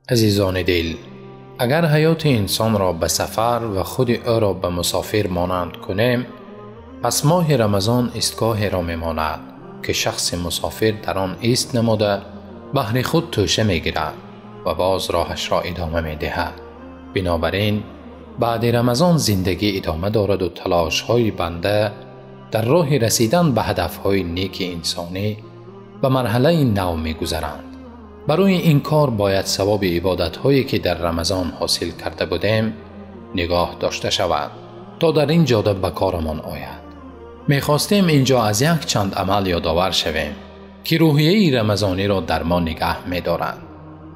Азизони дил, агар ҳаёти инсонро ба сафар ва худи ӯро ба мусофир монанд кунем, пас моҳи Рамазон истгоҳеро мемонад, ки шахси мусофир дар он ист намуда баҳри худ тӯша мегирад ва боз роҳашро идома медиҳад. Бинобар ин баъди Рамазон зиндагӣ идома дорад ва талошҳои банда дар роҳи расидан ба ҳадафҳои неки инсонӣ ба марҳалаи нав мегузаранд. Барои ин кор бояд савоби ибодатҳое ки дар Рамазон ҳосил карда будем нигоҳ дошта шавад, то дар ин ҷода ба корамон ояд. Мехостем инҷо аз якчанд амал ёдовар шавем, ки рӯҳияи рамазониро дар мо нигаҳ медорад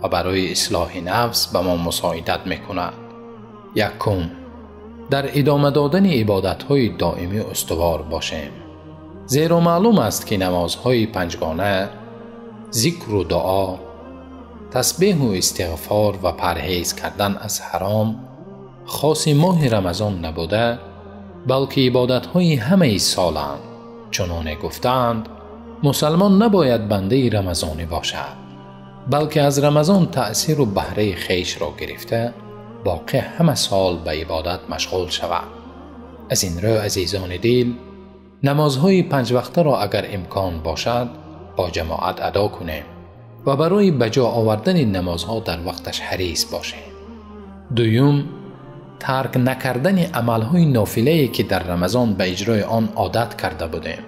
ва барои ислоҳи нафс ба мо мусоидат мекунад. Якум, дар идома додани ибодатҳои доимӣ устувор бошем. Зеро маълум аст, ки намозҳои панҷгона, зикру дуо, тасбеҳу истиғфор ва парҳез кардан аз ҳаром хоси моҳи Рамазон набуда, балки ибодатҳои ҳамаи соланд. Чуноне гуфтаанд, мусалмон набояд бандаи рамазонӣ бошад, балки аз Рамазон таъсиру баҳраи хешро гирифта боқӣ ҳама сол ба ибодат машғул шавад. Аз ин рӯ, азизони дил, намозҳои панҷвақтаро агар имкон бошад бо ҷамоат адо кунем ва барои ба ҷо овардани намозҳо дар вақташ ҳарис бошем. Дуюм, тарк накардани амалҳои нофилае ки дар Рамазон ба иҷрои он одат карда будем.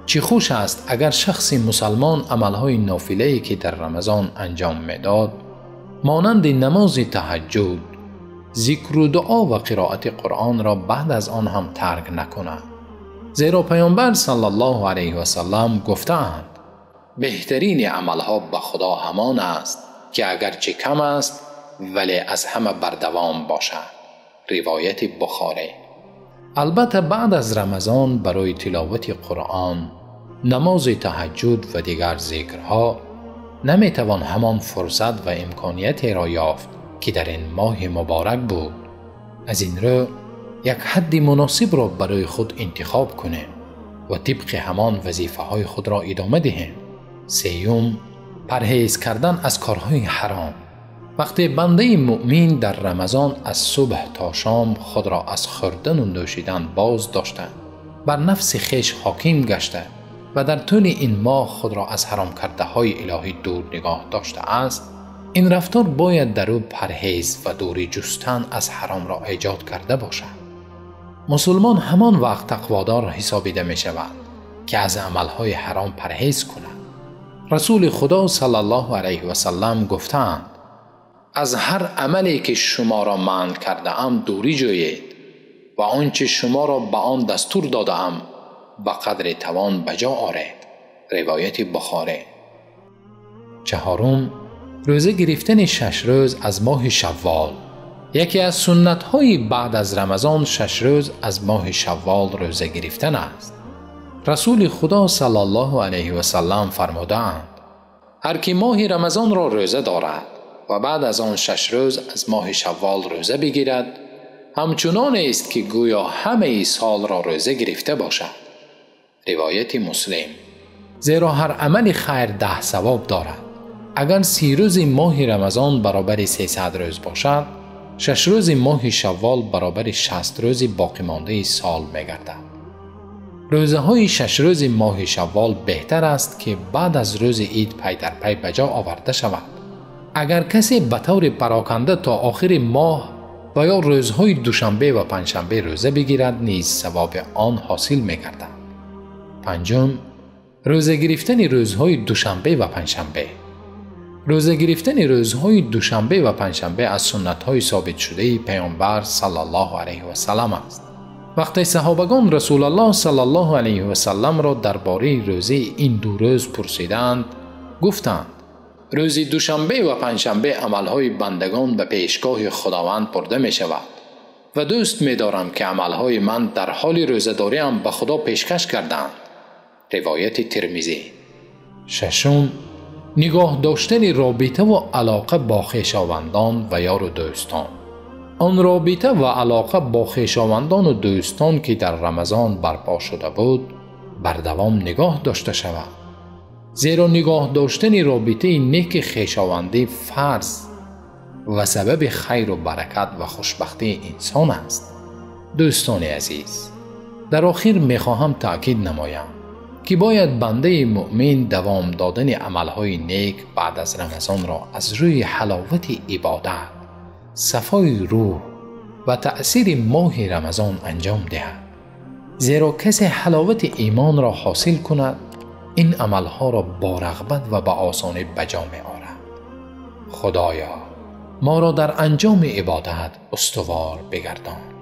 Чӣ хуш аст агар шахси мусалмон амалҳои нофилае ки дар Рамазон анҷом медод, монанди намози таҳаҷҷуд, зикру дуо ва қироати Қуръонро баъд аз он ҳам тарк накунад. Зеро Паёмбар саллаллоҳу алайҳи васаллам гуфтаанд: беҳтарини амалҳо ба Худо ҳамон аст, ки агарчи кам аст, вале аз ҳама бардавом бошад. Ривояти Бухорӣ. Албатта баъд аз Рамазон барои тиловати Қуръон, намози таҳаҷҷуд ва дигар зикрҳо наметавон ҳамон фурсат ва имкониятеро ёфт, ки дар ин моҳи муборак буд. Аз ин рӯ як ҳадди муносибро барои худ интихоб кунем ва тибқи ҳамон вазифаҳои худро идома диҳем. Сеюм, парҳез кардан аз корҳои ҳаром. Вақте бандаи муъмин дар Рамазон аз субҳ то шом худро аз хӯрдану нӯшидан боз дошта, бар нафси хеш ҳоким гашта ва дар тӯли ин моҳ худро аз ҳаромкардаҳои илоҳӣ дур нигоҳ доштааст, ин рафтор бояд дар ӯ парҳез ва дурӣ ҷустан аз ҳаромро эҷод карда бошад. Мусулмон ҳамон вақт тақводор ҳисобида мешавад, ки аз амалҳои ҳаром парҳез кунад. Расули Худо саллаллоҳу алайҳи васаллам гуфтаанд: аз ҳар амале ки шуморо манъ кардаам дурӣ ҷӯед ва он чи шуморо ба он дастур додаам ба қадри тавон ба ҷо оред. Ривояти Бухорӣ. Чаҳорум, рӯза гирифтани 6 рӯз аз моҳи Шаввол. Яке аз суннатҳои баъд аз Рамазон 6 рӯз аз моҳи Шаввол рӯза гирифтан аст. Расули Худо саллаллоҳу алайҳи васаллам фармудаанд: ҳар ки моҳи Рамазонро рӯза дорад ва баъд аз он 6 рӯз аз моҳи Шаввол рӯза бигирад, ҳамчунонест ки гӯё ҳамаи солро рӯза гирифта бошад. Ривояти Муслим. Зеро ҳар амали хайр 10 савоб дорад. Агар 30 рӯзи моҳи Рамазон баробари 300 рӯз бошад, 6 рӯзи моҳи Шаввол баробари 60 рӯзи боқимондаи сол мегардад. Рӯзаҳои 6 рӯзи моҳи Шаввол беҳтар аст, ки баъд аз рӯзи ид пай дар пай ба ҷо оварда шавад. Агар касе ба таври пароканда то охири моҳ ва ё рӯзҳои душанбе ва панҷшанбе рӯза бигирад, низ савоби он ҳосил мегардад. Панҷум, рӯза гирифтани рӯзҳои душанбе ва панҷшанбе. Рӯза гирифтани рӯзҳои душанбе ва панҷшанбе аз суннатҳои собитшудаи Паёмбар саллаллоҳу алайҳи васаллам аст. Вақте саҳобагон Расулаллоҳ саллаллоҳу алайҳи васалламро дар бораи рӯзаи ин ду рӯз пурсиданд, гуфтанд: рӯзи душанбе ва панҷшанбе амалҳои бандагон ба пешгоҳи Худованд бурда мешавад ва дӯст медорам, ки амалҳои ман дар ҳоли рӯзадориам ба Худо пешкаш карданд. Ривояти Термизӣ. Шашум, нигоҳ доштани робита ва алоқа бо хешовандон ва ёру дӯстон. Он робита ва алоқа бо хешовандону дӯстон, ки дар Рамазон барпо шуда буд, бардавом нигоҳ дошта шавад. Зеро нигоҳ доштани робитаи неки хешовандӣ фарз ва сабаби хайру баракат ва хушбахтии инсон аст. Дӯстони азиз, дар охир мехоҳам таъкид намоям, ки бояд бандаи муъмин давом додани амалҳои нек баъд аз Рамазонро аз рӯи ҳаловати ибодат, сафои рӯҳ ва таъсири моҳи Рамазон анҷом диҳад. Зеро касе ҳаловати имонро ҳосил кунад, ин амалҳоро бо рағбат ва ба осонӣ ба ҷо меорад. Худоё, моро дар анҷоми ибодат устувор бигардон.